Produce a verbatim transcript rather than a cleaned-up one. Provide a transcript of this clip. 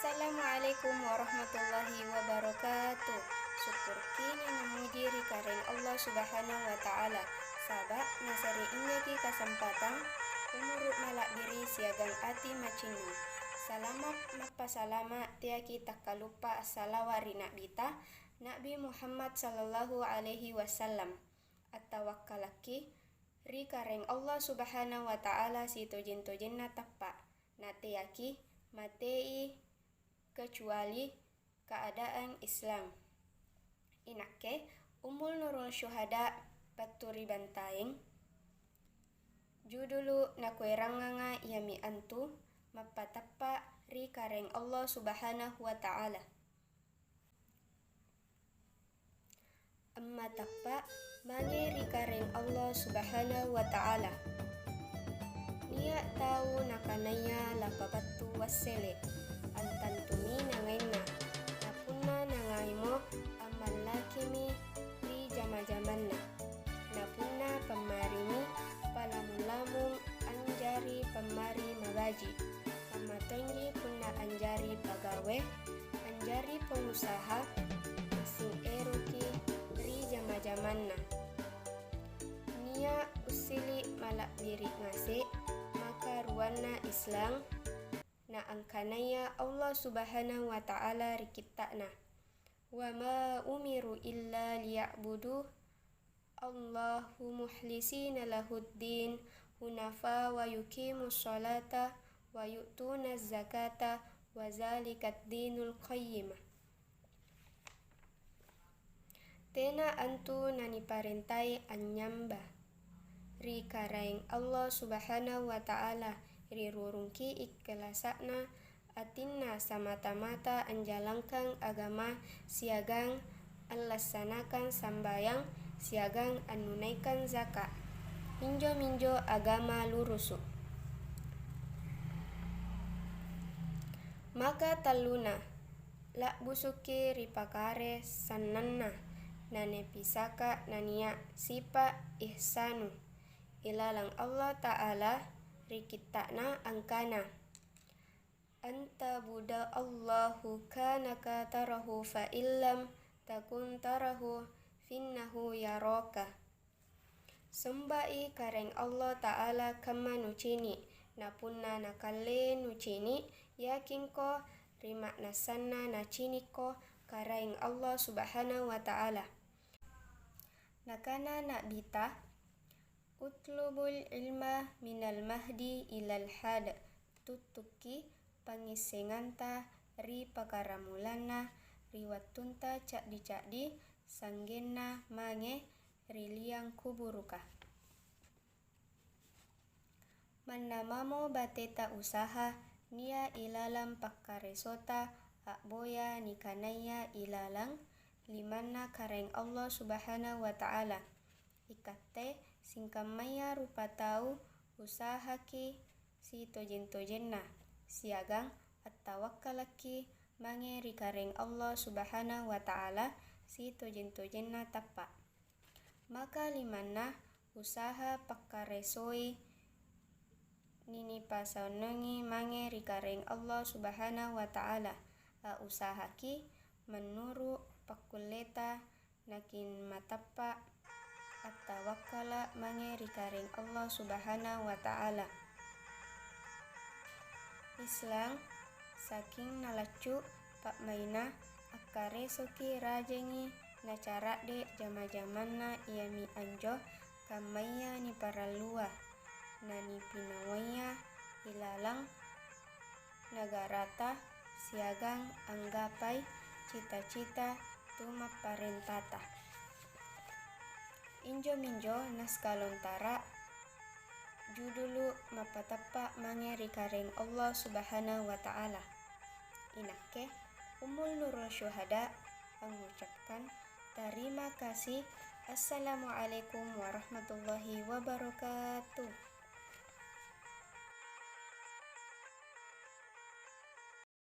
Assalamualaikum warahmatullahi wabarakatuh. Sukkurukki na namuji ri Karaeng Allah Subhanahu wa Ta'ala, saba' Nasare injaki kasampatang, umuru' mala'biri' siagang ati macinnong. Salama' mappasalama', teaki takkaluppa assalawa' ri Na'bita, Na'bi Muhammad sallallahu alaihi wasallam. Attawakkalakki ri Karaeng Allah Subhanahu wa Ta'ala sitojeng-tojenna tappa', nateaki matei kecuali keadaan Islam. Inakke Ummul Nurul Syuhada battu ri Bantaeng. Judulu nakueranganga iami antu mappatappa' ri Karaeng Allah Subhanahu wa Ta'ala. Ammatappa' mange ri Karaeng Allah Subhanahu wa Ta'ala. Nia' tau nakanaya lapabattu wassele', antantumi nangainna. Napunna nangaimo, ammallakimi ri jama-jamanna. Napunna pammarimi, palamung-lamung anjari pammari mabaji'. Kamma tonji punna anjari pagawe, anjari pengusaha, massing eroki ri jama-jamanna. Nia' ussili' mala'biri' ngase' makaruanna Islam, naangkanaya Allah Subhanahu wa Ta'ala ri Kitta'na, "Wa ma umiru illa liya'budu Allahu mukhlisina lahuddin hunafa wa yuqimus sholata wa yu'tunaz zakata wa zalikad dinul qayyimah." Tena antu naniparentai anynyamba ri Karaeng Allah Subhanahu wa Ta'ala ri rurungki ikkalasa'na atinna samata-mata anjalangkang agama siagang allassanakang sambayang siagang annunaikang zaka'. Injo minjo agama lurusu'. Maka talluna, la'busuki ri pakare sannanna, nanipisaka nania' sipa' ihsanu ilalang Allah Ta'ala ri Kitta'na angkana, "Anta'budallahu ka'annaka tarahu, fa illam takun tarahu, fa'innahu yaraka." Sombai Karaeng Allah Ta'ala kamma nucini', na punna nakalle nucini', yakingko ri ma'nassanna nacinikko Karaeng Allah Subhanahu wa Ta'ala. Nakana Na'bita, "Utlubul ilma minal mahdi ilal lahdi." Tuttukki pangngissenganta ri pakaramulanna ri wattunta ca'di-ca'di, sa'genna mange ri liang kuburuka. Manna mamo bateta usaha nia' ilalang pakkaresota a'boya nikanaya ilalang limanna Karaeng Allah Subhanahu wa Ta'ala. Ikatte singkammaya rupatau usahaki sitojeng-tojenna, siagang attawakkalakki mange ri Karaeng Allah Subhanahu wa Ta'ala sitojeng-tojenna tappa'. Maka limanna usaha pakkaresoi ninipasaonnongi mange ri Karaeng Allah Subhanahu wa Ta'ala, a usahaki mennuru' pakkulleta nakin matappa' attawakkala' mange ri Karaeng Allah Subhanahu wa Ta'ala. Islang, saking nalaccu' pa'maina, akkaresoki rajengi nacara'de' jama-jamanna iami anjo kammaya niparallua, nanipinawaya ilalang nagarata siagang anggapai cita-cita tumapparentata. Injo minjo naskah lontara' judulu mappatappa' mange ri Karaeng Allah Subhanahu wa Ta'ala. Inakke, Ummul Nurul Syuhada, angngucapkan tarima kasih. Assalamualaikum warahmatullahi wabarakatuh.